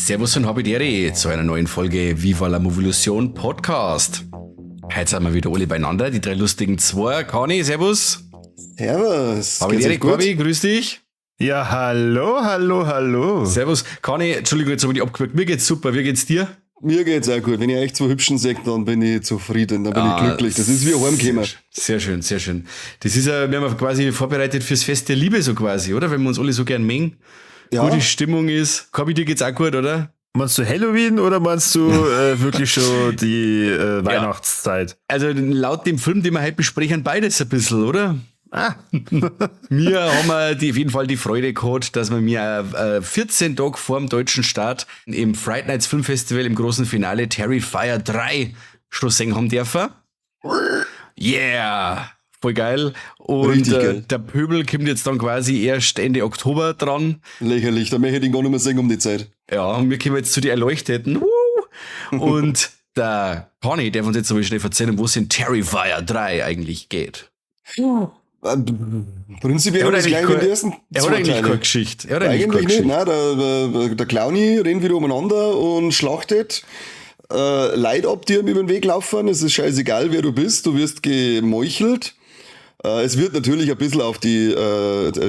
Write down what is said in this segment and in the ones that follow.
Servus und Habidere zu einer neuen Folge Viva la Movolution Podcast. Heute sind wir wieder alle beieinander, die drei lustigen zwei. Kani, servus. Servus. Habidere, Corby, grüß dich. Ja, hallo, hallo, hallo. Servus. Kani, Entschuldigung, jetzt habe ich dich abgewürgt. Mir geht's super, wie geht's dir? Mir geht's auch gut. Wenn ich echt zwei Hübschen sehe, dann bin ich zufrieden, dann bin ich glücklich. Das ist wie heimkommen. Sehr schön, sehr schön. Das ist ja, wir haben ja quasi vorbereitet fürs Fest der Liebe so quasi, oder? Wenn wir uns alle so gern mengen. Ja. Gute Stimmung ist. Corby, dir geht's auch gut, oder? Meinst du Halloween oder meinst du wirklich schon die Weihnachtszeit? Ja. Also laut dem Film, den wir heute besprechen, beides ein bisschen, oder? Ah. Wir haben die, auf jeden Fall die Freude gehabt, dass wir mir 14 Tage vor dem deutschen Start im Fright Nights Film Festival im großen Finale Terrifier 3 schon sehen haben dürfen. Yeah! Voll geil. Und geil. Der Pöbel kommt jetzt dann quasi erst Ende Oktober dran. Lächerlich, da möchte ich den gar nicht mehr sehen um die Zeit. Ja, und wir kommen jetzt zu den Erleuchteten. Und der Conny, der uns jetzt aber schnell erzählen, wo es in Terrifier 3 eigentlich geht. Prinzipiell hat das gleich in den ersten Er hat eigentlich keine Geschichte. Er hat eigentlich keine Geschichte. Nicht, nein, der Clowny rennt wieder umeinander und schlachtet Leute ab, die ihm über den Weg laufen. Es ist scheißegal, wer du bist. Du wirst gemeuchelt. Es wird natürlich ein bisschen auf die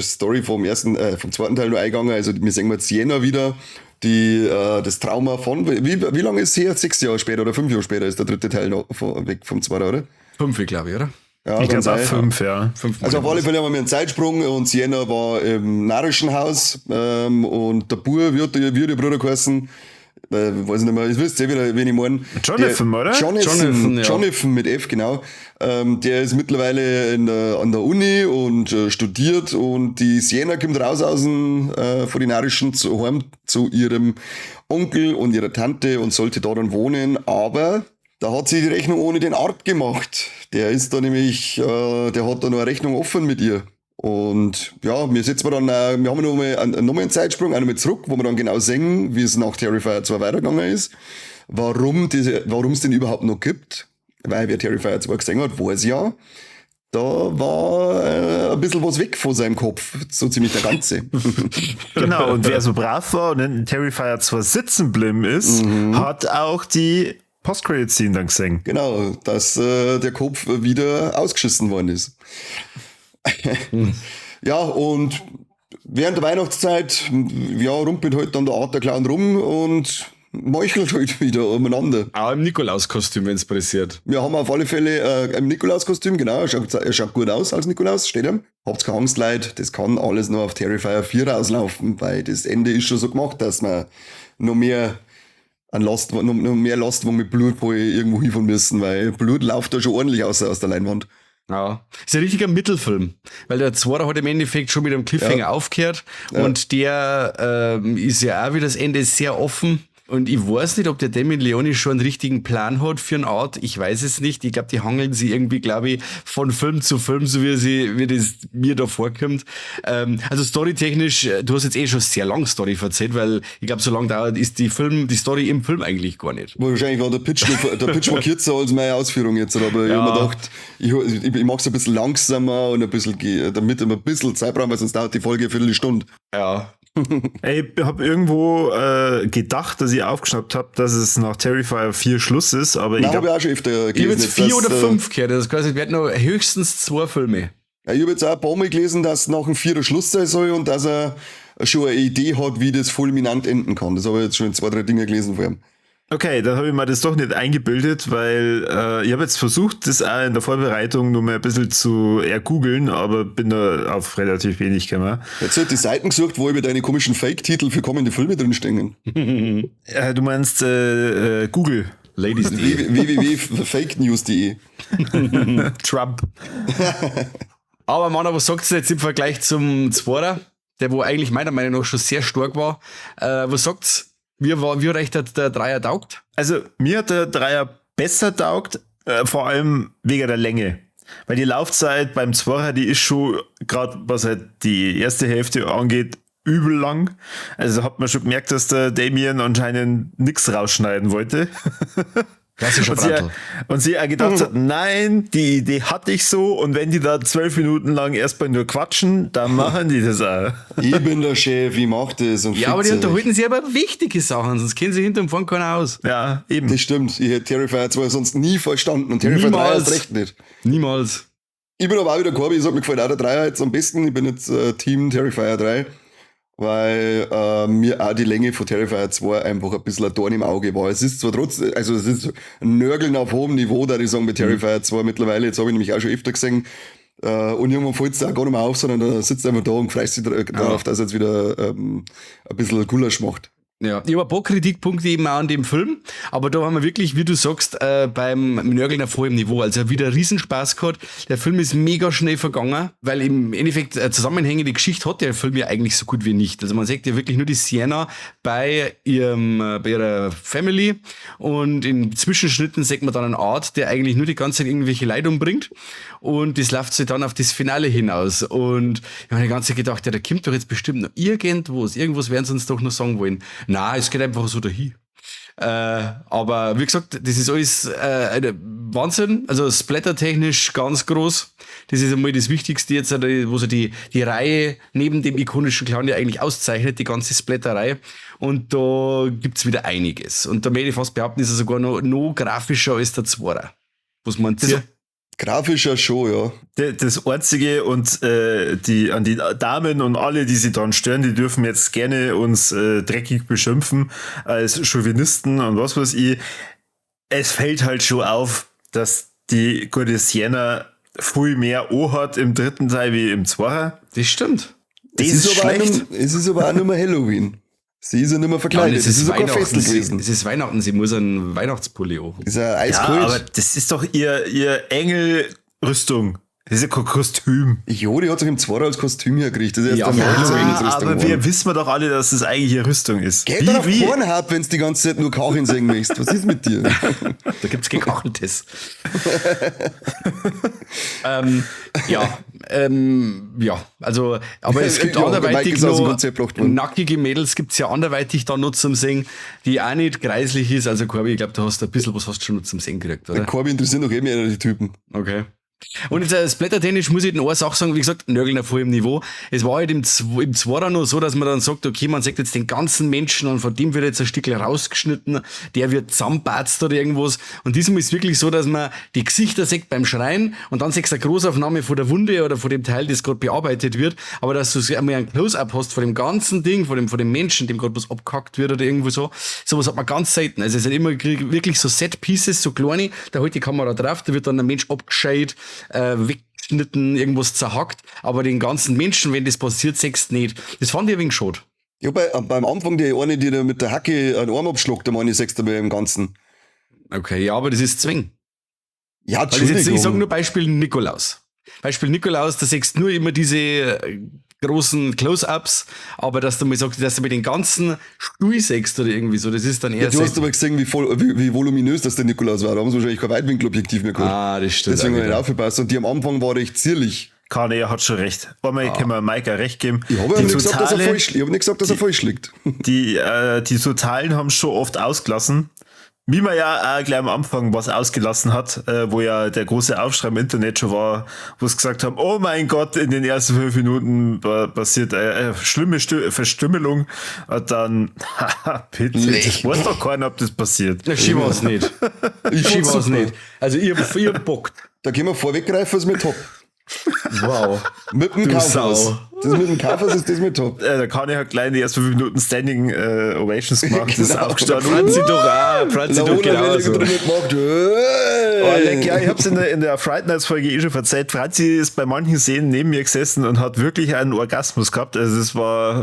Story vom vom zweiten Teil nur eingegangen. Also wir sehen jetzt Sienna wieder, die das Trauma von, wie lange ist sie her? 6 Jahre später oder 5 Jahre später ist der dritte Teil noch weg vom zweiten, oder? 5, glaube ich, oder? Ja, ich glaube auch 5, ja. 5. Also auf alle Fälle haben wir einen Zeitsprung und Sienna war im narischen Haus und der Bub wird der Bruder geheißen, weiß ich nicht mehr, ich wisst eh wieder, wen ich meine. Jonathan, oder? Jonathan, ja. Jonathan mit F, genau. Der ist mittlerweile an der Uni und studiert und die Sienna kommt raus aus dem von den Narischen zu heim zu ihrem Onkel und ihrer Tante und sollte da dann wohnen, aber da hat sie die Rechnung ohne den Art gemacht. Der ist da nämlich, der hat da noch eine Rechnung offen mit ihr. Und ja, wir setzen dann, wir haben noch mal einen Zeitsprung, auch noch mal zurück, wo wir dann genau sehen, wie es nach Terrifier 2 weitergegangen ist. Warum es den überhaupt noch gibt. Weil wer Terrifier 2 gesehen hat, weiß ja, da war ein bisschen was weg von seinem Kopf. So ziemlich der ganze. Genau, und wer so brav war und in Terrifier 2 sitzen geblieben ist, hat auch die Post-Credit-Scene dann gesehen. Genau, dass der Kopf wieder ausgeschissen worden ist. Ja, und während der Weihnachtszeit, ja, rumpelt halt dann der Art der Clown rum und meuchelt halt wieder umeinander. Auch im Nikolauskostüm, wenn es passiert. Wir haben auf alle Fälle im Nikolauskostüm, genau, er schaut gut aus als Nikolaus, steht ihm. Habt keine Angst, Leute, das kann alles nur auf Terrifier 4 rauslaufen, weil das Ende ist schon so gemacht, dass man noch mehr an Last, noch mehr Lastwagen mit Blut irgendwo hinfahren müssen, weil Blut läuft da schon ordentlich aus der Leinwand. Ja, ist ein richtiger Mittelfilm, weil der Zweite hat im Endeffekt schon mit einem Cliffhanger aufgehört und der ist ja auch wie das Ende sehr offen. Und ich weiß nicht, ob der Damien Leone schon einen richtigen Plan hat für einen Art. Ich weiß es nicht. Ich glaube, die hangeln sie irgendwie, glaube ich, von Film zu Film, so wie das mir da vorkommt. Also storytechnisch, du hast jetzt eh schon sehr lang Story erzählt, weil ich glaube, so lange dauert ist die Story im Film eigentlich gar nicht. Wahrscheinlich war der Pitch war kürzer als meine Ausführung jetzt, aber ich habe mir gedacht, ich mache es ein bisschen langsamer und ein bisschen, damit wir ein bisschen Zeit brauchen, weil sonst dauert die Folge eine Viertelstunde. Ja. Ey, ich hab irgendwo gedacht, dass ich aufgeschnappt habe, dass es nach Terrifier 4 Schluss ist, aber ich glaube, ich auch schon öfter gelesen. Ich habe jetzt 4 oder 5 gehört, das heißt, es werden noch höchstens 2 Filme. Ja, ich habe jetzt auch ein paar Mal gelesen, dass nach dem 4er Schluss sein soll und dass er schon eine Idee hat, wie das fulminant enden kann. Das habe ich jetzt schon 2, 3 Dinge gelesen von ihm. Okay, dann habe ich mir das doch nicht eingebildet, weil ich habe jetzt versucht, das auch in der Vorbereitung nur mal ein bisschen zu ergoogeln, aber bin da auf relativ wenig gekommen. Jetzt hat die Seiten gesucht, wo über deine komischen Fake-Titel für kommende Filme drinstehen. Du meinst Google. Ladies.de. www.fakenews.de. Trump. Aber Mann, was sagst du jetzt im Vergleich zum Zweiter, der wo eigentlich meiner Meinung nach schon sehr stark war? Was sagt's? Wie recht hat der Dreier taugt? Also, mir hat der Dreier besser taugt, vor allem wegen der Länge. Weil die Laufzeit beim Zweier, die ist schon, gerade was halt die erste Hälfte angeht, übel lang. Also hat man schon gemerkt, dass der Damien anscheinend nichts rausschneiden wollte. Klassischer Brandl. Und sie auch gedacht hat, nein, die Idee hatte ich so und wenn die da 12 Minuten lang erstmal nur quatschen, dann machen die das auch. Ich bin der Chef, ich mach das. Und ja, aber die unterhalten sich aber wichtige Sachen, sonst kennen sie hinterm Vorn keiner aus. Ja, eben. Das stimmt. Ich hätte Terrifier 2 sonst nie verstanden und Terrifier 3 erst recht nicht. Niemals. Ich bin aber auch wieder Corby, ich sag, mir gefällt auch der 3er jetzt am besten. Ich bin jetzt Team Terrifier 3. Weil mir auch die Länge von Terrifier 2 einfach ein bisschen ein Dorn im Auge war. Es ist zwar trotzdem, also es ist Nörgeln auf hohem Niveau, da ich sagen, bei Terrifier 2 mittlerweile, jetzt habe ich nämlich auch schon öfter gesehen, und irgendwann fällt es auch gar nicht mehr auf, sondern da sitzt einfach da und freut sich darauf, dass er jetzt wieder ein bisschen Gulasch macht. Ja, ich habe ein paar Kritikpunkte eben auch an dem Film, aber da haben wir wirklich, wie du sagst, beim Nörgeln auf hohem Niveau, also wieder Riesenspaß gehabt. Der Film ist mega schnell vergangen, weil im Endeffekt eine zusammenhängende Geschichte hat der Film ja eigentlich so gut wie nicht. Also man sieht ja wirklich nur die Sienna bei ihrer Family und in Zwischenschnitten sieht man dann einen Art, der eigentlich nur die ganze Zeit irgendwelche Leute umbringt und das läuft sich dann auf das Finale hinaus. Und ich habe die ganze Zeit gedacht, ja, da kommt doch jetzt bestimmt noch irgendwas werden sie uns doch noch sagen wollen. Nein, es geht einfach so dahin. Aber wie gesagt, das ist alles Wahnsinn. Also splattertechnisch ganz groß. Das ist einmal das Wichtigste jetzt, wo so die Reihe neben dem ikonischen Clown ja eigentlich auszeichnet, die ganze Splatterei. Und da gibt's wieder einiges. Und da möchte ich fast behaupten, ist er sogar noch grafischer als der Zworer. Was meint ihr? Grafischer schon, ja. Das Einzige und die an die Damen und alle, die sich daran stören, die dürfen jetzt gerne uns dreckig beschimpfen als Chauvinisten und was weiß ich. Es fällt halt schon auf, dass die gute Sienna viel mehr O hat im dritten Teil wie im zweiten. Das stimmt. Das ist schlecht. Es ist aber auch nur mehr Halloween. Sie ist ja nicht mehr verkleidet. Es ist sogar Fest gewesen. Es ist Weihnachten, sie muss einen Weihnachtspulli anhaben. Ist ja eiskalt. Ja, aber das ist doch ihr Engelrüstung. Das ist ja kein Kostüm. Jo, die hat sich im Zwarer als Kostüm hergerichtet. Das ist erst ja, aber wir wissen doch alle, dass das eigentlich ihre Rüstung ist. Geht doch auf Pornhub, wenn du die ganze Zeit nur Kacheln sehen möchtest. Was ist mit dir? Da gibt's Gekacheltes. Ja, also, aber es gibt anderweitig noch nackige Mädels gibt's ja anderweitig da noch zum Singen, die auch nicht greislich ist. Also Corby, ich glaube, du hast ein bisschen was hast du schon noch zum Singen gekriegt, oder? Der Corby interessiert noch eh mehr die Typen. Okay. Und jetzt splattertechnisch muss ich eine Sache sagen, wie gesagt, Nörgeln auf hohem Niveau. Es war halt im Zwarer noch so, dass man dann sagt, okay, man sagt jetzt den ganzen Menschen und von dem wird jetzt ein Stückchen rausgeschnitten, der wird zusammenbatzt oder irgendwas. Und diesmal ist es wirklich so, dass man die Gesichter sieht beim Schreien und dann siehst du eine Großaufnahme von der Wunde oder von dem Teil, das gerade bearbeitet wird. Aber dass du einmal ein Close-Up hast von dem ganzen Ding, von dem Menschen, dem gerade was abgehackt wird oder irgendwo so. Sowas hat man ganz selten. Also es sind immer wirklich so Set-Pieces, so kleine, da hält die Kamera drauf, da wird dann ein Mensch abgescheit, weggeschnitten, irgendwas zerhackt, aber den ganzen Menschen, wenn das passiert, siehst du nicht. Das fand ich ein wenig schade. Ja, beim Anfang die eine, die da mit der Hacke einen Arm abschluckt, da meine ich, siehst du bei dem Ganzen. Okay, ja, aber das ist Zwing. Ja, Entschuldigung. Jetzt, ich sag nur Beispiel Nikolaus. Beispiel Nikolaus, da siehst du nur immer diese großen Close-Ups, aber dass du mal sagst, dass du mit den ganzen Stuhl siehst oder irgendwie so, das ist dann eher. Ja, du hast aber gesehen, wie voluminös das der Nikolaus war. Da haben sie wahrscheinlich kein Weitwinkelobjektiv mehr gehabt. Ah, das stimmt. Deswegen habe ich nicht aufgepasst. Und die am Anfang war recht zierlich. Kane hat schon recht. Einmal können wir Mike recht geben. Ich habe nicht gesagt, dass er falsch liegt. Die Totalen haben schon oft ausgelassen. Wie man ja auch gleich am Anfang was ausgelassen hat, wo ja der große Aufschrei im Internet schon war, wo sie gesagt haben, oh mein Gott, in den ersten 5 Minuten passiert schlimme Verstümmelung. Und dann, haha, bitte, das weiß doch keiner, ob das passiert. Na, ich weiß nicht. Ich weiß nicht. Also ihr bockt. Da können wir vorweggreifen, ist mir top. Wow. Mit dem Kaufhaus. Das mit dem Kaufhaus ist das mit top. Der Kani hat gleich in die ersten 5 Minuten Standing Ovations gemacht. Genau. Das ist aufgestanden. Franzi doch auch. Franzi doch genauso. Gemacht. Oh, leck, ja, ich hab's in der Fright Nights Folge eh schon verzeiht. Franzi ist bei manchen Szenen neben mir gesessen und hat wirklich einen Orgasmus gehabt. Also es war,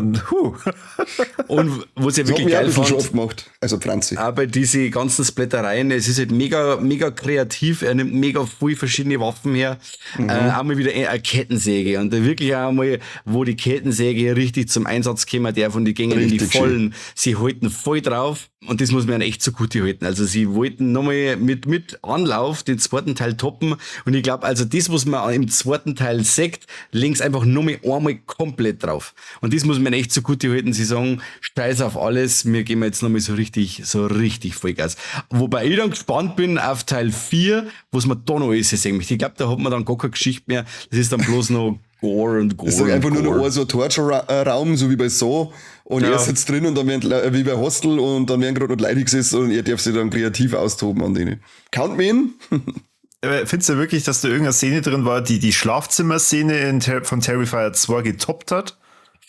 Und was ich wirklich geil fand, schon oft gemacht. Also Franzi. Aber diese ganzen Splattereien, es ist halt mega, mega kreativ. Er nimmt mega viel verschiedene Waffen her. Einmal wieder eine Kettensäge und da wirklich auch einmal, wo die Kettensäge richtig zum Einsatz kommen darf und die gängen in die Vollen. Sie halten voll drauf und das muss man echt zugute halten. Also sie wollten nochmal mit Anlauf den zweiten Teil toppen und ich glaube, also das, was man im zweiten Teil sieht, links einfach nochmal einmal komplett drauf. Und das muss man echt zugute halten. Sie sagen, scheiß auf alles, wir geben jetzt nochmal so richtig Vollgas. Wobei ich dann gespannt bin auf Teil 4, was man da noch alles sehen möchte. Ich glaube, da hat man dann gar keine Geschichte mehr. Das ist dann bloß noch Gore und Gore. Das ist einfach nur noch so ein Torture-Raum, so wie bei Saw. Und er sitzt drin und dann werden, wie bei Hostel, und dann werden gerade noch Leute gesessen und er darf sich dann kreativ austoben an denen. Count me in. Findest du wirklich, dass da irgendeine Szene drin war, die die Schlafzimmer-Szene von Terrifier 2 getoppt hat?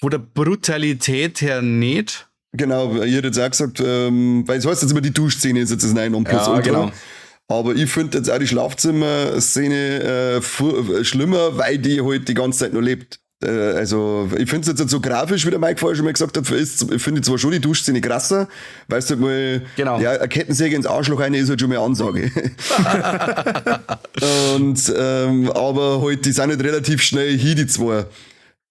Von der Brutalität her nicht. Genau, ich hätte jetzt auch gesagt, weil es heißt jetzt immer, die Duschszene ist jetzt das neue Nonplusultra. Ja, genau. Aber ich finde jetzt auch die Schlafzimmer-Szene schlimmer, weil die halt die ganze Zeit noch lebt. Also, ich finde es jetzt so grafisch, wie der Mike vorher schon mal gesagt hat, finde ich zwar schon die Duschszene krasser, weil es halt mal, genau. Ja, eine Kettensäge ins Arschloch rein ist halt schon mal eine Ansage. Und, aber halt, die sind halt relativ schnell hin, die zwei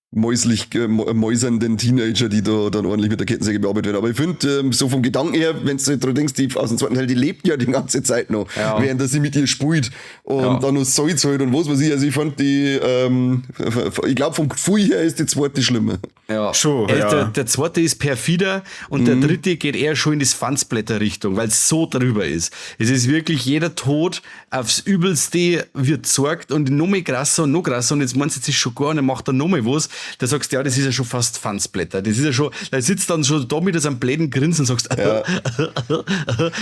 mäusernden Teenager, die da dann ordentlich mit der Kettensäge bearbeitet werden. Aber ich finde, so vom Gedanken her, wenn du dran denkst, die aus dem zweiten Teil, die lebt ja die ganze Zeit noch, während sie mit ihr spielt und dann noch Salz halt und was weiß ich. Also ich fand die, ich glaube vom Gefühl her ist die zweite schlimmer. Ja, schon. Ja. Der zweite ist perfider und der dritte geht eher schon in die Fansblätter-Richtung, weil es so drüber ist. Es ist wirklich jeder Tod aufs Übelste wird gezeigt und noch mehr krasser und noch krasser und jetzt meinst du, jetzt ist schon gar nicht, macht er noch mal was. Da sagst du, ja, das ist ja schon fast Fansblätter. Das ist ja schon, da sitzt dann schon da mit so einem blöden Grinsen und sagst,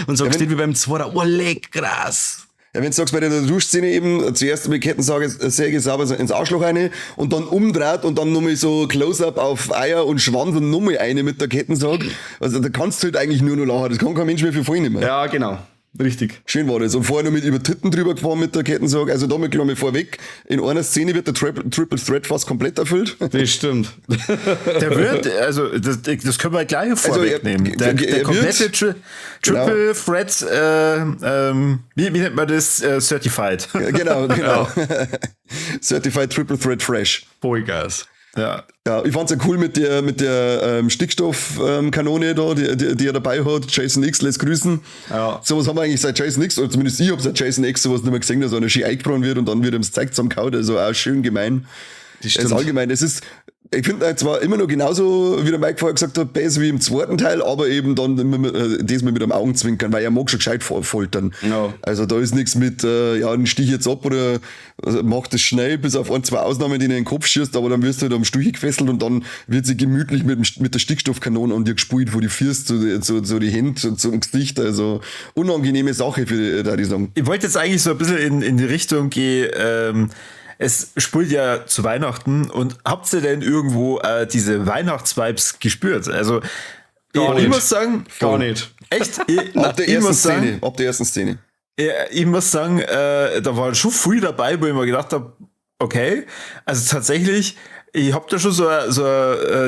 und sagst nicht wie beim Zweiter, oh, leck, krass. Ja, wenn du sagst, bei der Duschszene eben, zuerst mit Kettensäge sauber ins Arschloch rein und dann umdreht und dann nochmal so Close-Up auf Eier und Schwanz und nochmal eine mit der Kettensäge. Also da kannst du halt eigentlich nur noch lachen. Das kann kein Mensch mehr für voll nehmen. Ja, genau. Richtig. Schön war das. Und vorher noch mit über Titten drüber gefahren mit der Kettensäge. Also damit gleich mal vorweg. In einer Szene wird der Triple Threat fast komplett erfüllt. Das stimmt. Der wird, also das können wir gleich vorwegnehmen. Also der komplette Triple Threat, wie nennt man das? Certified. Genau, genau. Certified Triple Threat Fresh. Vollgas. Ja. Ja, ich fand's ja cool mit der Stickstoffkanone da, die er dabei hat. Jason X lässt grüßen. Ja. Sowas haben wir eigentlich seit Jason X, oder zumindest ich hab seit Jason X sowas nicht mehr gesehen, dass einer schön eingefroren wird und dann wird ihm das Zeug zusammengehauen. Also auch schön gemein. Das stimmt. Das ist allgemein, es ist, ich finde zwar immer noch genauso, wie der Mike vorher gesagt hat, besser wie im zweiten Teil, aber eben dann diesmal mit einem Augenzwinkern, weil er mag schon gescheit foltern. Ja. Also da ist nichts mit, ja, einen Stich jetzt ab oder also mach das schnell, bis auf ein, zwei Ausnahmen, die in den Kopf schießt, aber dann wirst du halt am Stuhl gefesselt und dann wird sie gemütlich mit der Stickstoffkanone an dir gespielt, wo die Füße zu die Hände und zum Gesicht. Also unangenehme Sache für die, da die sagen. Ich wollte jetzt eigentlich so ein bisschen in die Richtung gehen, es spielt ja zu Weihnachten und habt ihr denn irgendwo diese Weihnachtsvibes gespürt? Also, ich muss sagen... Gar nicht. Echt? Ab der ersten Szene. Ich muss sagen, da war schon viel dabei, wo ich mir gedacht habe, okay, also tatsächlich, ich hab da schon so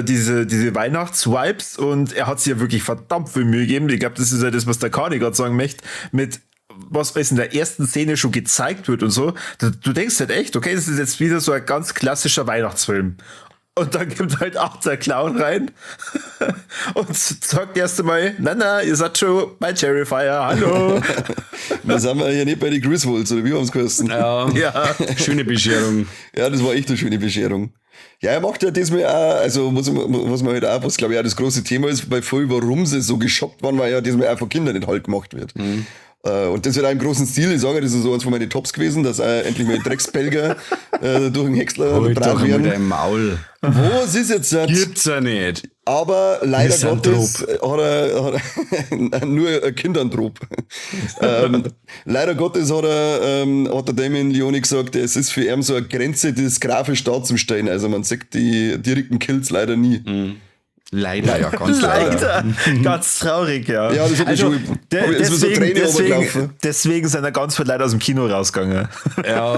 diese Weihnachtsvibes und er hat sich ja wirklich verdammt viel Mühe gegeben. Ich glaube, das ist ja das, was der Kani gerade sagen möchte, mit was alles in der ersten Szene schon gezeigt wird und so. Du denkst halt echt, okay, das ist jetzt wieder so ein ganz klassischer Weihnachtsfilm. Und dann kommt halt auch der Clown rein und sagt erst einmal, na, ihr seid schon bei Terrifier, hallo. Da sind wir ja nicht bei den Griswolds, oder wie haben sie geheißen? Ja, ja. Schöne Bescherung. Ja, das war echt eine schöne Bescherung. Ja, er macht ja diesmal auch, also was man halt auch, was glaube ich auch das große Thema ist bei voll, warum sie so geschockt waren, weil ja diesmal auch von Kindern nicht halt gemacht wird. Mhm. Und das wird auch im großen Stil, ich sage, das ist so eins von meinen Tops gewesen, dass endlich mal Drecksbelger durch den Häcksler gebracht werden. Mit deinem Maul. Was ist jetzt das? Gibt's ja nicht. Aber leider Gottes hat er nur ein Kinderndrop. Leider Gottes hat der Damien Leone gesagt, es ist für ihn so eine Grenze, das grafisch darzustellen. Also man sieht die direkten Kills leider nie. Mhm. Leider, ja, ganz leider. Leider. Ganz traurig, ja. Ja, das hat mich also, schon. Ist mir so deswegen, deswegen sind da ganz viele Leute aus dem Kino rausgegangen. Ja.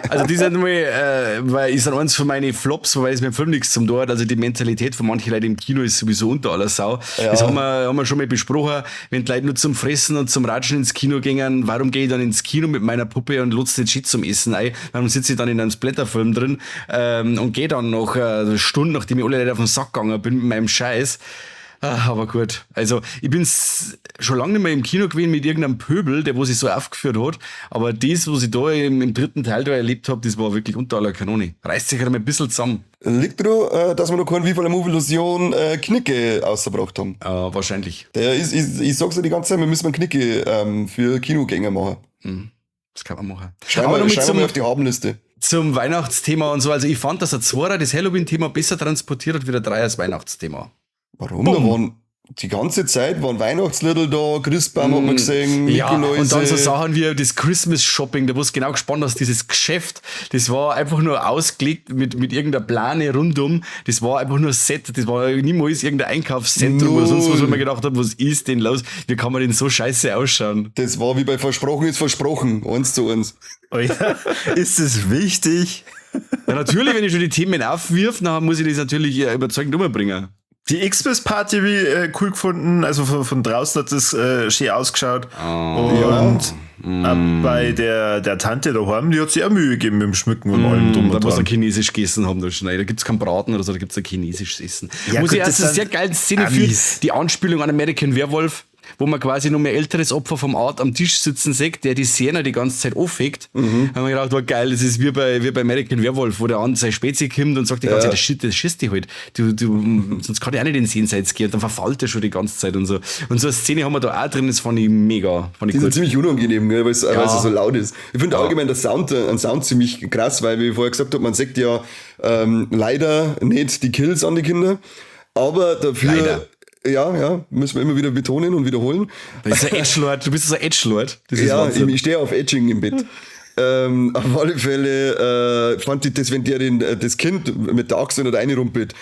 Also die sind mal, weil ist dann eins von meinen Flops, wobei es mit dem Film nichts zum tun hat. Also die Mentalität von manchen Leuten im Kino ist sowieso unter aller Sau. Ja. Das haben wir schon mal besprochen. Wenn die Leute nur zum Fressen und zum Ratschen ins Kino gingen, warum gehe ich dann ins Kino mit meiner Puppe und lutze den Shit zum Essen ein? Warum sitze ich dann in einem Splatterfilm drin und gehe dann noch eine Stunde, nachdem ich alle Leute auf den Sack gegangen bin mit meinem Scheiß. Aber gut. Also, ich bin schon lange nicht mehr im Kino gewesen mit irgendeinem Pöbel, der wo sich so aufgeführt hat. Aber das, was ich da im dritten Teil da erlebt habe, das war wirklich unter aller Kanone. Reißt sich halt mal ein bisschen zusammen. Liegt daran, dass wir noch keinen Viva la Movilusion Knicke rausgebracht haben. Wahrscheinlich. Der ist, ich sag's ja die ganze Zeit, wir müssen einen Knicke für Kinogänger machen. Mhm. Das kann man machen. Schreiben wir mal auf die Habenliste. Zum Weihnachtsthema und so. Also ich fand, dass der Zweier das Halloween-Thema besser transportiert hat wie der Dreier das Weihnachtsthema. Warum? Da waren die ganze Zeit waren Weihnachtsliedl da, Christbaum hat man gesehen, ja, Nikoläuse. Und dann so Sachen wie das Christmas-Shopping, da wo du genau gespannt hast, dieses Geschäft, das war einfach nur ausgelegt mit irgendeiner Plane rundum, das war einfach nur ein Set, das war niemals irgendein Einkaufszentrum oder sonst was, wo man gedacht hat, was ist denn los, wie kann man denn so scheiße ausschauen? Das war wie bei Versprochen ist versprochen, 1:1. Oh ja. Ist es wichtig? Ja, natürlich, wenn ich schon die Themen aufwirf, dann muss ich das natürlich überzeugend umbringen. Die Xmas-Party habe ich cool gefunden. Also von draußen hat das schön ausgeschaut. Oh, und ja. Bei der Tante daheim, die hat sich auch Mühe gegeben mit dem Schmücken und allem drum und dran. Da muss er chinesisch gegessen haben, da schnell. Da gibt es keinen Braten oder so, da gibt es ein chinesisches Essen. Ja, muss gut, ich erst eine sehr geile Szene führen, die Anspielung an American Werewolf, wo man quasi noch mehr älteres Opfer vom Art am Tisch sitzen sieht, der die Sienna die ganze Zeit aufhegt. Mhm. Da haben wir gedacht, war geil, das ist wie bei American Werewolf, wo der an seine Spezie kommt und sagt die ganze Zeit, das Shit, das schießt dich halt. Du, sonst kann ich auch nicht ins Jenseits gehen. Und dann verfällt er schon die ganze Zeit und so. Und so eine Szene haben wir da auch drin, das fand ich mega. Fand ich die ist ziemlich unangenehm, weil es so laut ist. Ich finde allgemein der Sound, Sound ziemlich krass, weil, wie ich vorher gesagt habe, man sagt ja leider nicht die Kills an die Kinder, aber dafür... Leider. Ja, müssen wir immer wieder betonen und wiederholen. Das ist ein Edgelord, du bist so ein Edgelord. Das ist ja, Wahnsinn. Ich stehe auf Edging im Bett. Auf alle Fälle fand ich das, wenn der das Kind mit der Axt in der reinrumpelt,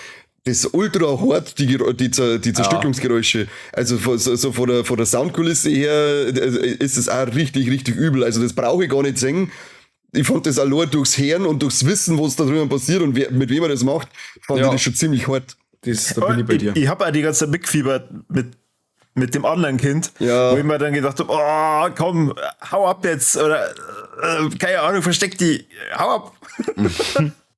das ultra hart, die Zerstückelungsgeräusche. Also so von der Soundkulisse her ist das auch richtig, richtig übel. Also das brauche ich gar nicht singen. Ich fand das allein durchs Hören und durchs Wissen, was da drüben passiert und mit wem man das macht, fand ich das schon ziemlich hart. Das, da bin ich bei dir. Ich habe auch die ganze Zeit mitgefiebert mit dem anderen Kind, wo ich mir dann gedacht habe, oh, komm, hau ab jetzt oder keine Ahnung, versteck die, hau ab.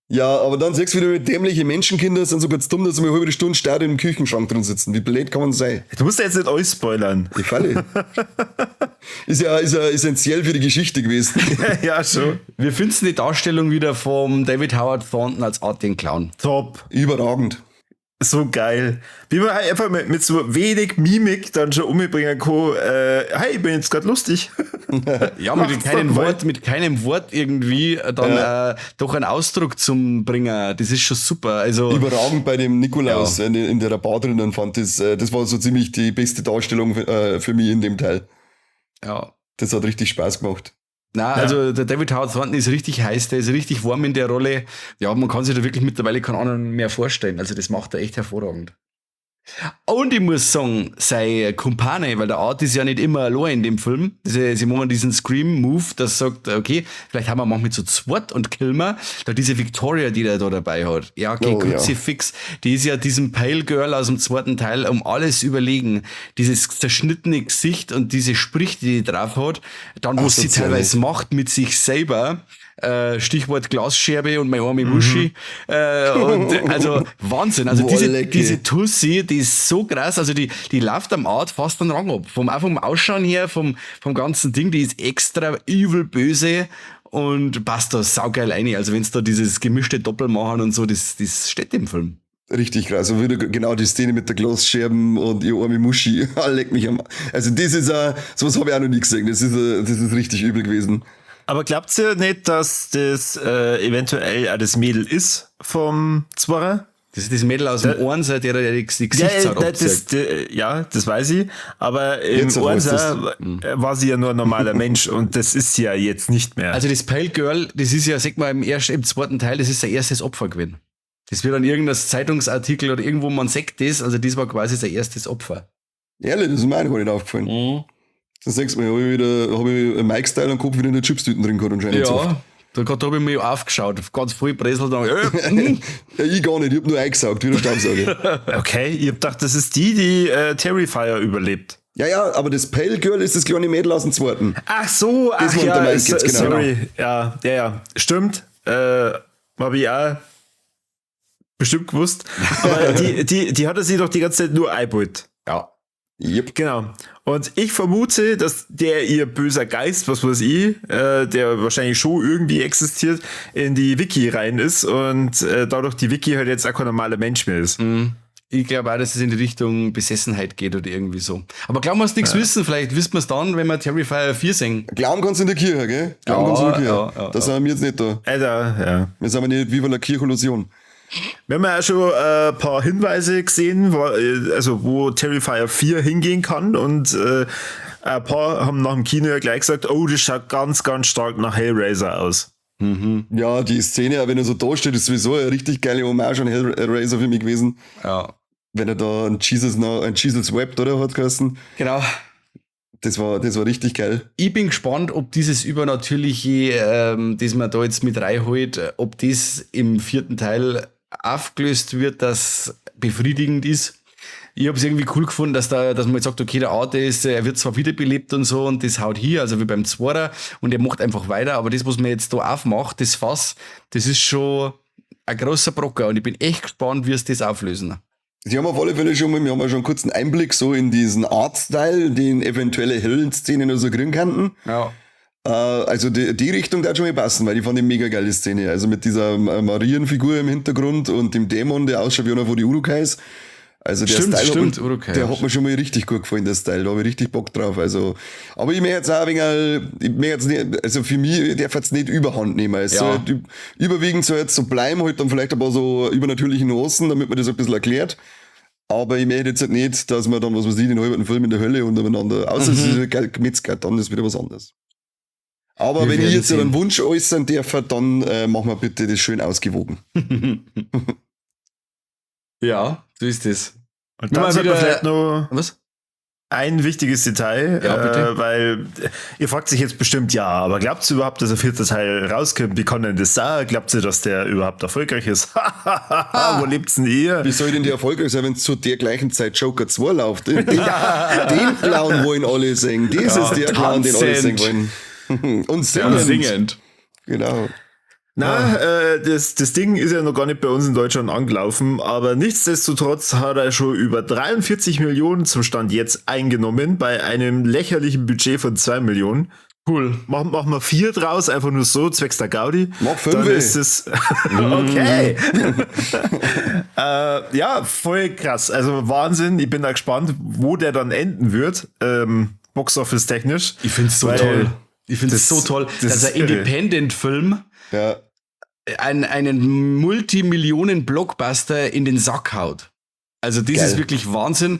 Ja, aber dann siehst du wieder mit dämliche Menschenkinder, sind so ganz dumm, dass sie mal eine halbe Stunde starr im Küchenschrank drin sitzen. Wie blöd kann man sein? Du musst ja jetzt nicht alles spoilern. Ich falle. Ist ja essentiell für die Geschichte gewesen. Ja, schon. Wir finden die Darstellung wieder vom David Howard Thornton als Art den Clown. Top. Überragend. So geil. Wie man halt einfach mit so wenig Mimik dann schon umbringen kann, hey, ich bin jetzt gerade lustig. Ja, mit keinem Wort irgendwie dann doch einen Ausdruck zum Bringen. Das ist schon super. Also, überragend bei dem Nikolaus in der Bar drinnen fand das, das war so ziemlich die beste Darstellung für mich in dem Teil. Ja. Das hat richtig Spaß gemacht. Nein, also der David Howard Thornton ist richtig heiß, der ist richtig warm in der Rolle. Ja, man kann sich da wirklich mittlerweile keinen anderen mehr vorstellen. Also das macht er echt hervorragend. Und ich muss sagen, sein Kumpane, weil der Art ist ja nicht immer allein in dem Film. Sie machen diesen Scream-Move, das sagt, okay, vielleicht haben wir manchmal zu zweit und killen wir. Da diese Victoria, die der da dabei hat. Ja, okay, Kruzifix. Die ist ja diesem Pale Girl aus dem zweiten Teil um alles überlegen. Dieses zerschnittene Gesicht und diese Sprüche, die die drauf hat, dann, was sie teilweise macht mit sich selber. Stichwort Glasscherbe und meine arme Muschi. Und, also Wahnsinn. Also diese Tussi, die ist so krass. Also die läuft am Art fast einen Rang ab. Vom Ausschauen her, vom ganzen Ding, die ist extra übel böse und passt da saugeil rein. Also wenn's da dieses gemischte Doppel machen und so, das steht im Film. Richtig krass. Und wieder genau die Szene mit der Glasscherben und ihr arme Muschi. Leck mich am. Also das ist sowas habe ich auch noch nie gesehen. Das ist richtig übel gewesen. Aber glaubt ihr nicht, dass das eventuell auch das Mädel ist vom Zwarer? Das ist das Mädel aus dem Ohrensee, der die Gesichtshaut abzieht. Ja, das weiß ich. Aber im Ohrensee war sie ja nur ein normaler Mensch und das ist sie ja jetzt nicht mehr. Also das Pale Girl, das ist ja, sag mal, im zweiten Teil, das ist sein erstes Opfer gewesen. Das wird dann irgendein Zeitungsartikel oder irgendwo, man sagt das, also das war quasi sein erstes Opfer. Ehrlich, das ist mir auch gar nicht aufgefallen. Mhm. Das sagst du mir, habe ich wieder, hab ich Mike-Style am Kopf wieder in der Chipstüten drin gehabt anscheinend. Ja, da habe ich mich aufgeschaut, ganz voll Bresel da. Ja, ich gar nicht, ich hab nur eingesaugt, wie der Staubsauger. Okay, ich hab gedacht, das ist die Terrifier überlebt. Ja, ja, aber das Pale Girl ist das kleine Mädel aus dem zweiten. Ach so, ach ja, jetzt, genau. Sorry. Ja, ja, ja, stimmt. Hab ich auch bestimmt gewusst. Aber die hatte sie doch die ganze Zeit nur eingebaut. Ja. Yep. Genau. Und ich vermute, dass der ihr böser Geist, was weiß ich, der wahrscheinlich schon irgendwie existiert, in die Wiki rein ist und dadurch die Wiki halt jetzt auch kein normaler Mensch mehr ist. Mhm. Ich glaube auch, dass es in die Richtung Besessenheit geht oder irgendwie so. Aber glauben wir es nichts wissen, vielleicht wissen wir es dann, wenn wir Terrifier 4 singen. Glauben kannst du in der Kirche, gell? Glauben kannst du in der Kirche. Ja, da sind wir jetzt nicht da. Alter, ja. Wir sind aber nicht wie von der Kirche-Illusion. Wir haben ja auch schon ein paar Hinweise gesehen, wo Terrifier 4 hingehen kann und ein paar haben nach dem Kino ja gleich gesagt, oh, das schaut ganz, ganz stark nach Hellraiser aus. Mhm. Ja, die Szene, wenn er so da steht, ist sowieso eine richtig geile Hommage an Hellraiser für mich gewesen. Ja. Wenn er da ein Jesus Wept, oder, hat geheißen. Genau. Das war richtig geil. Ich bin gespannt, ob dieses Übernatürliche, das man da jetzt mit reinholt, ob das im vierten Teil aufgelöst wird, das befriedigend ist. Ich habe es irgendwie cool gefunden, dass man jetzt sagt, okay, der Arte ist, er wird zwar wiederbelebt und so und das haut hier, also wie beim Zworer, und er macht einfach weiter, aber das, was man jetzt da aufmacht, das Fass, das ist schon ein großer Brocker und ich bin echt gespannt, wie es das auflösen. Sie haben auf alle Fälle schon mal, wir haben ja schon einen kurzen Einblick so in diesen Artstyle, den eventuelle Höllenszenen oder so kriegen könnten. Ja. Also die Richtung da schon mal passen, weil ich fand die mega geile Szene. Also mit dieser Marienfigur im Hintergrund und dem Dämon, der ausschaut wie einer von die Urukais. Also der Style der hat mir schon mal richtig gut gefallen, der Style. Da habe ich richtig Bock drauf. Also, aber ich möchte jetzt auch ein wenig, ich möchte jetzt nicht, also für mich darf jetzt nicht überhand nehmen. Es soll halt, überwiegend soll jetzt so bleiben, halt dann vielleicht ein paar so übernatürliche Nuancen, damit man das ein bisschen erklärt. Aber ich möchte jetzt halt nicht, dass man dann, was weiß ich, den halben Film in der Hölle untereinander, außer es ist geil gemetzelt, dann ist wieder was anderes. Aber wenn ich jetzt einen Wunsch äußern darf, dann machen wir bitte das schön ausgewogen. Ja, so ist es. Und dann sollte man vielleicht noch was? Ein wichtiges Detail, ja, bitte. Weil ihr fragt sich jetzt bestimmt, ja, aber glaubt ihr überhaupt, dass der vierte Teil rauskommt? Wie kann denn das sein? Glaubt ihr, dass der überhaupt erfolgreich ist? Wo lebt's denn ihr? Wie soll denn der erfolgreich sein, wenn zu der gleichen Zeit Joker 2 läuft? Den Clown wollen alle singen. Das ist der Clown, den alle singen wollen. Und singend. Ja, singend. Genau. Na, das Ding ist ja noch gar nicht bei uns in Deutschland angelaufen, aber nichtsdestotrotz hat er schon über 43 Millionen zum Stand jetzt eingenommen, bei einem lächerlichen Budget von 2 Millionen. Cool. Machen wir 4 draus, einfach nur so, zwecks der Gaudi. Mach 5. Dann ist es okay. Ja, voll krass. Also Wahnsinn, ich bin da gespannt, wo der dann enden wird, Box-Office technisch. Ich find's so toll. Ich finde es so toll, dass ein Independent-Film ja. einen Multimillionen-Blockbuster in den Sack haut. Also das ist wirklich Wahnsinn.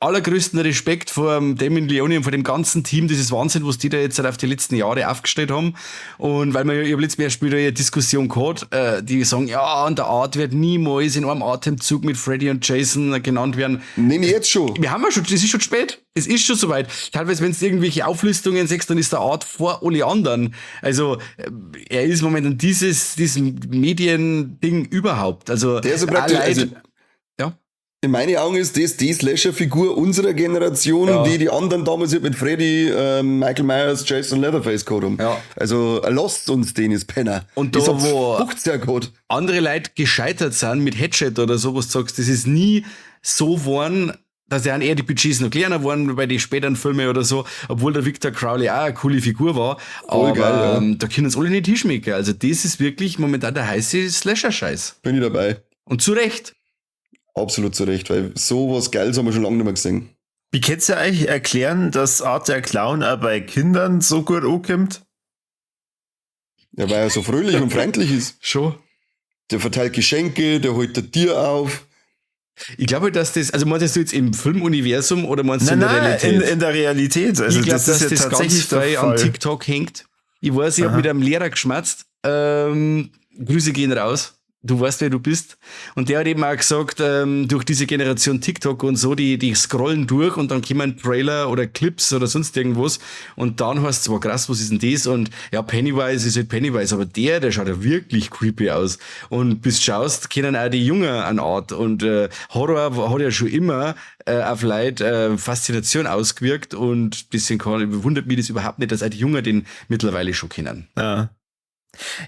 Allergrößten Respekt vor Damien Leone und vor dem ganzen Team. Das ist Wahnsinn, was die da jetzt halt auf die letzten Jahre aufgestellt haben. Und weil wir, ich habe letztes Mal erst wieder eine Diskussion gehabt, die sagen, ja, und der Art wird niemals in einem Atemzug mit Freddy und Jason genannt werden. Nee, jetzt schon. Wir haben ja schon, das ist schon spät. Es ist schon soweit. Teilweise, wenn du irgendwelche Auflistungen siehst, dann ist der Art vor alle anderen. Also, er ist momentan dieses Mediending überhaupt. Also, der ist so praktisch, also ja. In meinen Augen ist das die Slasher-Figur unserer Generation, ja, die anderen damals mit Freddy, Michael Myers, Jason Leatherface gehabt haben. Ja. Also lasst uns den, ist Penner. Und da, wo andere Leute gescheitert sind mit Headshot oder so, was du sagst, das ist nie so geworden, dass ja eher die Budgets noch kleiner waren bei den späteren Filmen oder so, obwohl der Victor Crowley auch eine coole Figur war. Voll aber geil, ja. Da können uns alle nicht hinschmecken. Also das ist wirklich momentan der heiße Slasher-Scheiß. Bin ich dabei. Und zu Recht. Absolut zu Recht, weil sowas Geiles haben wir schon lange nicht mehr gesehen. Wie könnt ihr eigentlich erklären, dass Art der Clown auch bei Kindern so gut ankommt? Ja, weil er so fröhlich und freundlich ist. Schon. Der verteilt Geschenke, der holt das Tier auf. Ich glaube, dass das, also meinst du jetzt im Filmuniversum oder meinst du in der Realität? In der Realität. Also ich glaube, das ist dass ja das tatsächlich ganz frei an TikTok hängt. Ich weiß, ich habe mit einem Lehrer geschmatzt. Grüße gehen raus. Du weißt, wer du bist. Und der hat eben auch gesagt, durch diese Generation TikTok und so, die scrollen durch und dann kommen Trailer oder Clips oder sonst irgendwas. Und dann heißt es zwar krass, was ist denn das? Und ja, Pennywise ist halt Pennywise, aber der schaut ja wirklich creepy aus. Und bis du schaust, kennen auch die Jungen an Art. Und Horror hat ja schon immer auf Leute Faszination ausgewirkt und deswegen wundert mich das überhaupt nicht, dass auch die Jungen den mittlerweile schon kennen. Ja.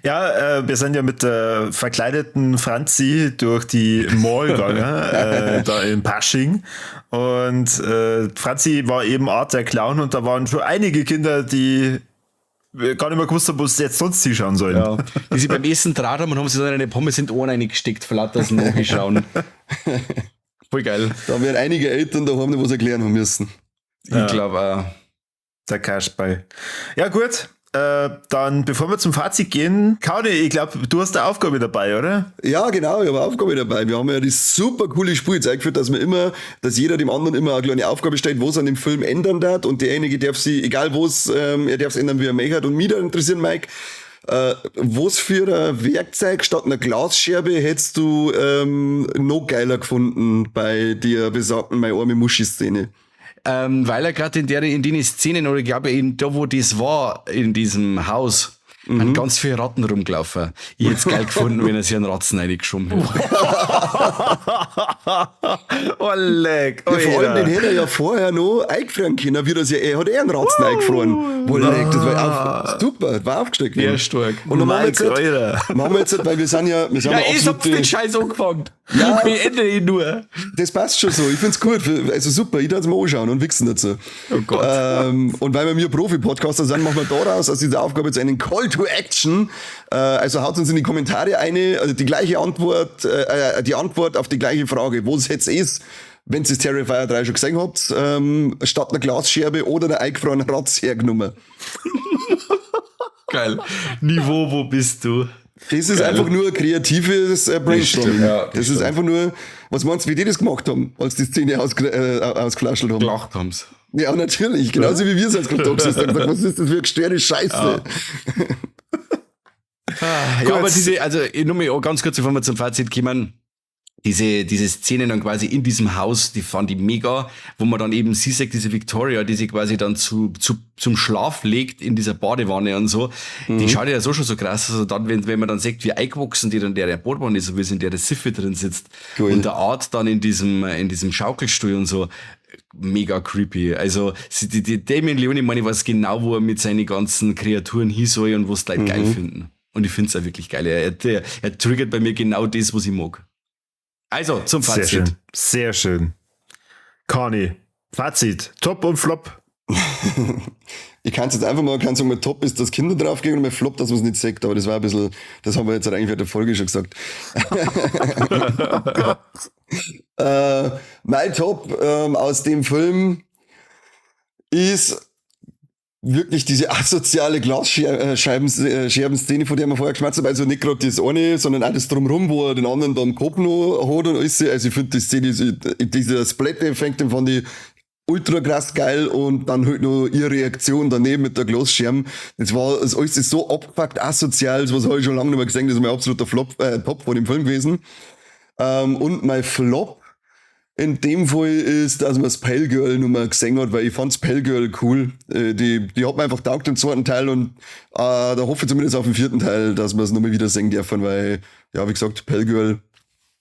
Ja, wir sind ja mit der verkleideten Franzi durch die Mall gegangen, da in Pasching. Und Franzi war eben Art der Clown und da waren schon einige Kinder, die gar nicht mehr gewusst haben, wo sie jetzt sonst hinschauen sollen. Ja. Die sich beim Essen traut haben und haben sich dann eine Pommes in die Ohren reingesteckt, vor lauter das Nachschauen. Voll geil. Da werden einige Eltern daheim noch was erklären haben müssen. Ich glaube auch. Der Kasperl. Ja, gut. Dann, bevor wir zum Fazit gehen, Kaudi, ich glaube, du hast eine Aufgabe dabei, oder? Ja, genau, ich habe eine Aufgabe dabei. Wir haben ja die super coole Spur jetzt eingeführt, dass jeder dem anderen immer eine kleine Aufgabe stellt, was an dem Film ändern darf, und derjenige darf sie, egal was, er darf es ändern, wie er möchte. Und mich da interessieren, Mike, was für ein Werkzeug statt einer Glasscherbe hättest du noch geiler gefunden bei der besagten Meine arme Muschi-Szene? Weil er gerade in den Szenen, oder ich glaube, da wo das war, in diesem Haus, haben ganz viele Ratten rumgelaufen. Ich hätte es geil gefunden, wenn er sich einen Ratzen reingeschoben hätte. Oh, leck. Ja, vor allem, den hätte er ja vorher noch eingefrieren können, wie das ja, er hat eh einen Ratzen eingefroren. Wo leck, das war auf, super, war aufgesteckt. Ja, stark. Und dann machen wir jetzt, weil wir sind ja, wir sind ja, ich hab den Scheiß angefangen. Ja, ich beende ihn nur. Das passt schon so. Ich find's gut. Also super, ich darf es mir anschauen und wichsen dazu. Oh Gott. Und weil wir Profi-Podcaster sind, machen wir daraus aus dieser Aufgabe jetzt einen Call to Action. Also haut uns in die Kommentare eine, also die gleiche Antwort, die Antwort auf die gleiche Frage, wo es jetzt ist, wenn ihr das Terrifier 3 schon gesehen habt, statt einer Glasscherbe oder einer eingefrorenen Ratz hergenommen. Geil. Niveau, wo bist du? Das ist einfach nur ein kreatives Brainstorming. Ja, das ist einfach nur, was meinst du, wie die das gemacht haben, als die Szene ausgeflaschelt haben? Gelacht haben's. Ja, natürlich. Genauso wie wir es als gerade da gesessen haben. Gesagt, was ist das für eine gestörte Scheiße? Ja. Ja, aber diese, also nur mal ganz kurz, bevor wir zum Fazit kommen, diese Szene dann quasi in diesem Haus, die fand ich mega, wo man dann eben sie sagt, diese Victoria, die sich quasi dann zum Schlaf legt in dieser Badewanne und so, die schaut ja so schon so krass aus. Also dann, wenn man dann sieht, wie eingewachsen die dann der Badewanne ist, so wie sie in der Siffe drin sitzt. Cool. Und der Art dann in diesem Schaukelstuhl und so, mega creepy. Also die Damien Leone, ich meine, ich weiß genau, wo er mit seinen ganzen Kreaturen hin soll und was die Leute geil finden. Und ich find's auch wirklich geil. Er triggert bei mir genau das, was ich mag. Also, zum Fazit. Sehr schön. Sehr schön. Conny, Fazit. Top und Flop. Ich kann es jetzt einfach mal, kann sagen, mein Top ist, dass Kinder draufgehen und mein Flop, dass man es nicht sagt, aber das war ein bisschen, das haben wir jetzt eigentlich in der Folge schon gesagt. Mein Top aus dem Film ist wirklich diese asoziale Glasscherben-Szene, von der wir vorher geschmerzt haben. Also nicht gerade das eine, sondern auch das Drumherum, wo er den anderen da am Kopf noch hat und alles. Also ich finde die Szene, dieser Splatter-Effekt, den fand ich ultra krass geil und dann halt noch ihre Reaktion daneben mit der Glasscherben. Das war, das alles ist so abgefuckt asozial, das was habe ich schon lange nicht mehr gesehen, das ist mein absoluter Flop, Top von dem Film gewesen. Und mein Flop in dem Fall ist, dass man das Pale Girl nur mal gesehen hat, weil ich fand's Pale Girl cool. Die hat mir einfach taugt im zweiten Teil und da hoffe ich zumindest auf den vierten Teil, dass wir es nochmal wieder sehen dürfen, weil, ja, wie gesagt, Pale Girl,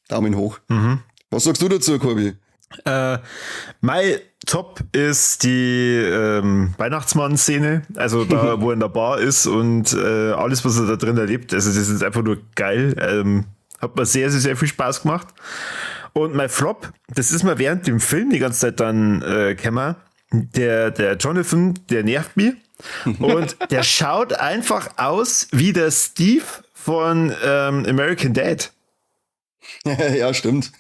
Daumen hoch. Mhm. Was sagst du dazu, Corby? Mein Top ist die Weihnachtsmann-Szene, also da, wo er in der Bar ist und alles, was er da drin erlebt, also das ist einfach nur geil. Hat mir sehr, sehr, sehr viel Spaß gemacht. Und mein Flop, das ist mir während dem Film die ganze Zeit dann gekommen, der Jonathan, der nervt mich. Und der schaut einfach aus wie der Steve von American Dad. Ja, stimmt.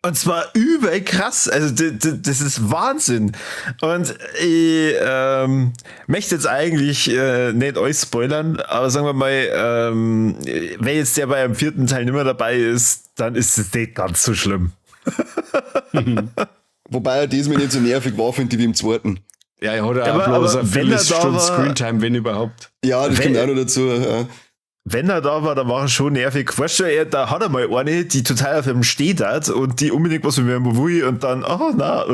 Und zwar übel krass. Also das ist Wahnsinn. Und ich möchte jetzt eigentlich nicht euch spoilern, aber sagen wir mal, wenn jetzt der bei einem vierten Teil nicht mehr dabei ist, dann ist es nicht ganz so schlimm. Wobei er diesmal nicht so nervig war, finde ich, wie im zweiten. Ja, er hat ja auch bloß eine Viertelstunde Screentime, wenn überhaupt. Ja, das kommt auch noch dazu. Ja. Wenn er da war, dann war er schon nervig. Weißt du, da hat er mal eine, die total auf ihm steht hat und die unbedingt was mit ihm will und dann, oh na,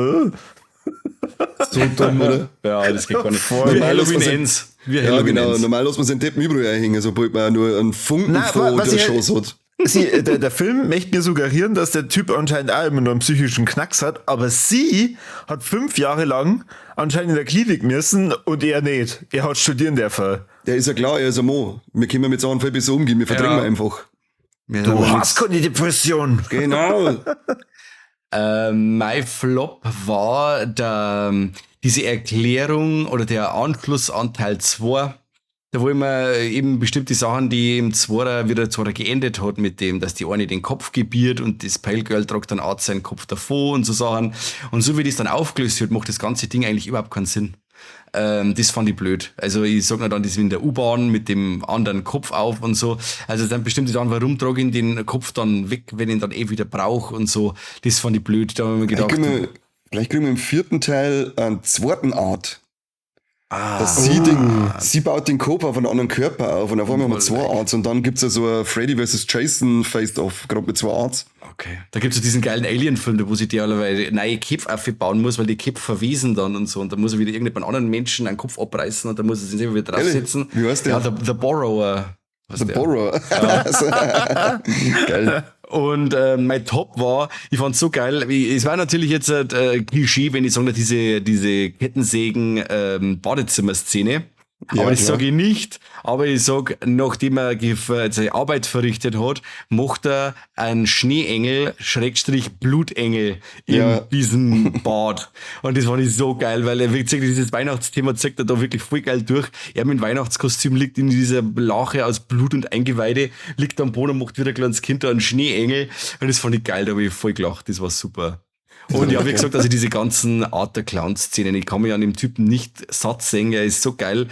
So dumm, oder? Ja, das geht gar nicht. Voll. Wie Halloween Ends. Wie Ja, genau. Ends. Normal lässt man seinen Deppen überall einhängen, sobald man nur einen Funken Nein, von der Chance hat. Der Film möchte mir suggerieren, dass der Typ anscheinend auch immer noch einen psychischen Knacks hat, aber sie hat 5 Jahre lang anscheinend in der Klinik müssen und er nicht. Er hat studieren dürfen. Der ist ja klar, er ist ein Mo. Wir können mit Sachen viel besser umgehen, wir verdrängen einfach. Wir Du hast keine Depression. Genau. Mein Flop war diese Erklärung oder der Anschluss an Teil 2. Da wo immer eben bestimmte Sachen, die im Zweiter wieder Zweiter geendet hat, mit dem, dass die eine den Kopf gebiert und das Pale Girl tragt dann auch seinen Kopf davor und so Sachen. Und so wie das dann aufgelöst wird, macht das ganze Ding eigentlich überhaupt keinen Sinn. Das fand ich blöd. Also ich sag noch dann, das in der U-Bahn mit dem anderen Kopf auf und so. Also dann bestimmte Sachen, warum trage ich den Kopf dann weg, wenn ich ihn dann eh wieder brauche und so. Das fand ich blöd. Da habe ich mir gedacht, Vielleicht kriegen wir im vierten Teil einen zweiten Art. Ah, Dass sie baut den Kopf auf einen anderen Körper auf und auf einmal haben wir zwei Arts und dann gibt's ja so ein Freddy vs. Jason Face-Off, gerade mit zwei Arts. Okay. Da gibt's ja diesen geilen Alien-Film, da wo sich die alle neue Köpfe aufbauen muss, weil die Köpfe verwesen dann und so. Und da muss er wieder irgendeinem anderen Menschen einen Kopf abreißen und da muss er sich selber wieder draufsetzen. Wie heißt der? Ja, The Borrower. Was The der? Borrower. Ja. Geil. Und mein Top war, ich fand's so geil, es war natürlich jetzt ein Klischee, wenn ich sage, diese Kettensägen Badezimmer-Szene. Ja, aber das sage ich nicht. Aber ich sag, nachdem er seine Arbeit verrichtet hat, macht er einen Schneeengel, Schrägstrich Blutengel in diesem Bad. Und das fand ich so geil, weil er wirklich dieses Weihnachtsthema zeigt er da wirklich voll geil durch. Er mit dem Weihnachtskostüm liegt in dieser Lache aus Blut und Eingeweide, liegt am Boden und macht wieder ein kleines Kind da einen Schneeengel. Und das fand ich geil, da habe ich voll gelacht. Das war super. Und ja, wie gesagt, also diese ganzen Art der Clown-Szenen, ich kann mich an dem Typen nicht satt sehen, er ist so geil,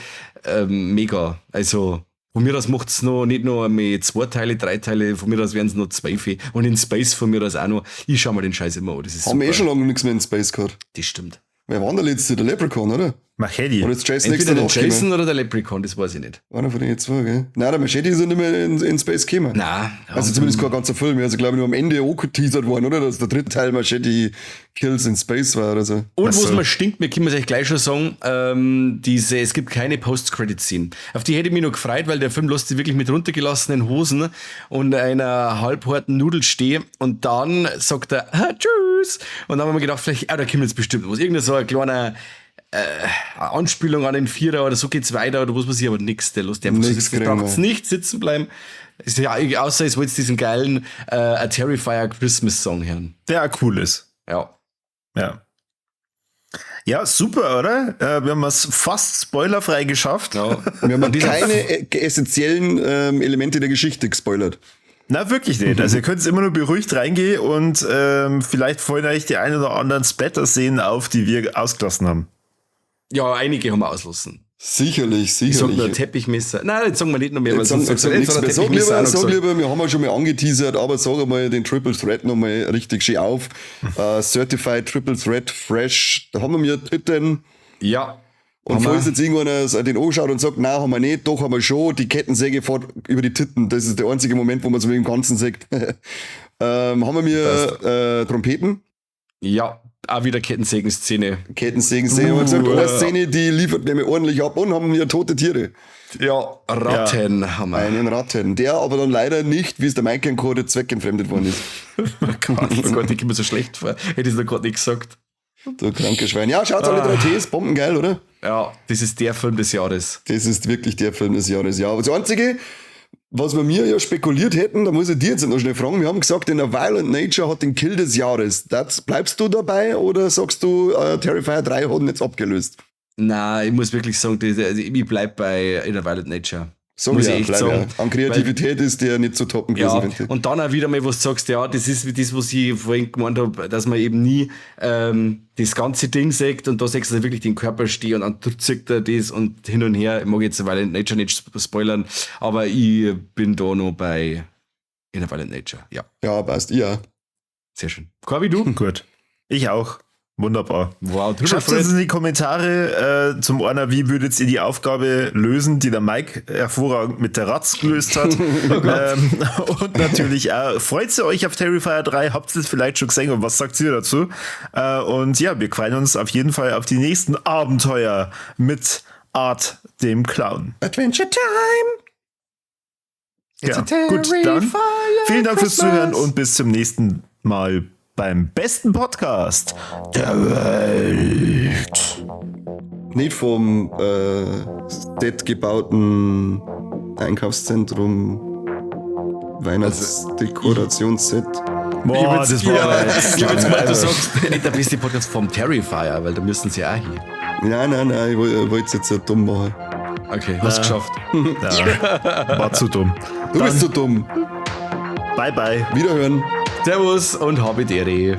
mega. Also von mir aus macht's noch nicht nur mehr 2 Teile, 3 Teile, von mir aus wären es noch 12. Und in Space von mir aus auch noch. Ich schau mir den Scheiß immer an. Das ist Haben wir eh schon lange nichts mehr in Space gehabt. Das stimmt. Wer war denn der letzte? Der Leprechaun, oder? Machete. Oder ist Jason Entweder der Jason oder der Leprechaun, das weiß ich nicht. Einer von den zwei, gell? Nein, der Machete ist ja nicht mehr in Space gekommen. Nein. Also zumindest kein ganzer Film. Also glaube ich nur am Ende auch geteasert worden, oder? Dass der dritte Teil Machete Kills in Space war oder so. Und was mir stinkt, mir können wir es echt gleich schon sagen, es gibt keine Post-Credit-Scene. Auf die hätte ich mich noch gefreut, weil der Film lässt sich wirklich mit runtergelassenen Hosen und einer halbharten Nudel stehen und dann sagt er, ah, tschüss. Und dann haben wir gedacht, vielleicht, da kommt jetzt bestimmt was. Irgendein so ein kleiner Anspielung an den Vierer oder so geht's weiter oder was weiß ich, aber nix, der lässt einfach so sitzen. Braucht's nicht sitzen bleiben. Ist ja, außer es wollt diesen geilen A Terrifier Christmas Song hören. Der auch cool ist. Ja. Ja. Ja, super, oder? Wir haben es fast spoilerfrei geschafft. Ja. Wir haben keine essentiellen Elemente der Geschichte gespoilert. Na, wirklich nicht. Also ihr könnt immer nur beruhigt reingehen und vielleicht fallen euch die ein oder anderen Splatter-Szenen auf, die wir ausgelassen haben. Ja, einige haben wir auslassen. Sicherlich, sicherlich. Ich sag nur Teppichmesser. Nein, jetzt sagen wir nicht noch mehr. Weil sonst sag nichts mehr. Sag lieber, wir haben ja schon mal angeteasert, aber sag einmal den Triple Threat nochmal richtig schön auf. Certified Triple Threat Fresh. Da haben wir mir Titten. Ja. Und falls jetzt irgendeiner den anschaut und sagt, nein, haben wir nicht, doch haben wir schon, die Kettensäge fährt über die Titten. Das ist der einzige Moment, wo man so mit dem Ganzen sagt. Haben wir mir Trompeten? Ja. Auch wieder Kettensägen-Szene. Kettensägen-Szene. Haben wir gesagt, eine Szene, die liefert nämlich ordentlich ab und haben wir tote Tiere. Ja, Ratten haben wir. Einen Ratten, der aber dann leider nicht, wie es der Mike Code zweckentfremdet worden ist. Oh Gott, oh Gott, ich komme mir so schlecht vor. Hätte ich es noch gerade nicht gesagt. Du kranke Schwein. Ja, schaut alle 3 Ts, bombengeil, oder? Ja, das ist der Film des Jahres. Das ist wirklich der Film des Jahres, ja. Aber das Einzige, was wir mir ja spekuliert hätten, da muss ich dir jetzt noch schnell fragen, wir haben gesagt, in A Violent Nature hat den Kill des Jahres. Das, bleibst du dabei oder sagst du, Terrifier 3 hat ihn jetzt abgelöst? Nein, ich muss wirklich sagen, ich bleib bei In a Violent Nature. So, muss ja, ich echt sagen. Ja. An Kreativität weil, ist der nicht zu toppen gewesen. Ja, und dann auch wieder mal, was du sagst, ja, das ist wie das, was ich vorhin gemeint habe, dass man eben nie das ganze Ding sagt und da sagst du wirklich den Körper stehen und dann zieht er das und hin und her. Ich mag jetzt Violent Nature nicht spoilern, aber ich bin da noch bei In a Violent Nature, ja. Ja, passt, ja. Sehr schön. Corby, du? Gut. Ich auch. Wunderbar. Wow, Triple Schreibt uns Threat. in die Kommentare zum einer, wie würdet ihr die Aufgabe lösen, die der Mike hervorragend mit der Ratz gelöst hat. Und natürlich auch, freut ihr euch auf Terrifier 3? Habt ihr es vielleicht schon gesehen und was sagt ihr dazu? Und ja, wir freuen uns auf jeden Fall auf die nächsten Abenteuer mit Art, dem Clown. Adventure Time! Ja, gut, dann vielen Dank fürs Zuhören und bis zum nächsten Mal beim besten Podcast der Welt. Nicht vom Set gebauten Einkaufszentrum Weihnachtsdekorationsset. Boah, das war jetzt Ich hab jetzt gemeint, du also, sagst nicht der beste Podcast vom Terrifier, weil da müssen sie auch hin. Nein, nein, nein, ich wollte es jetzt so dumm machen. Okay, hast geschafft. ja, war zu dumm. Du bist so dumm. Bye, bye. Wiederhören. Servus und habe Ehre.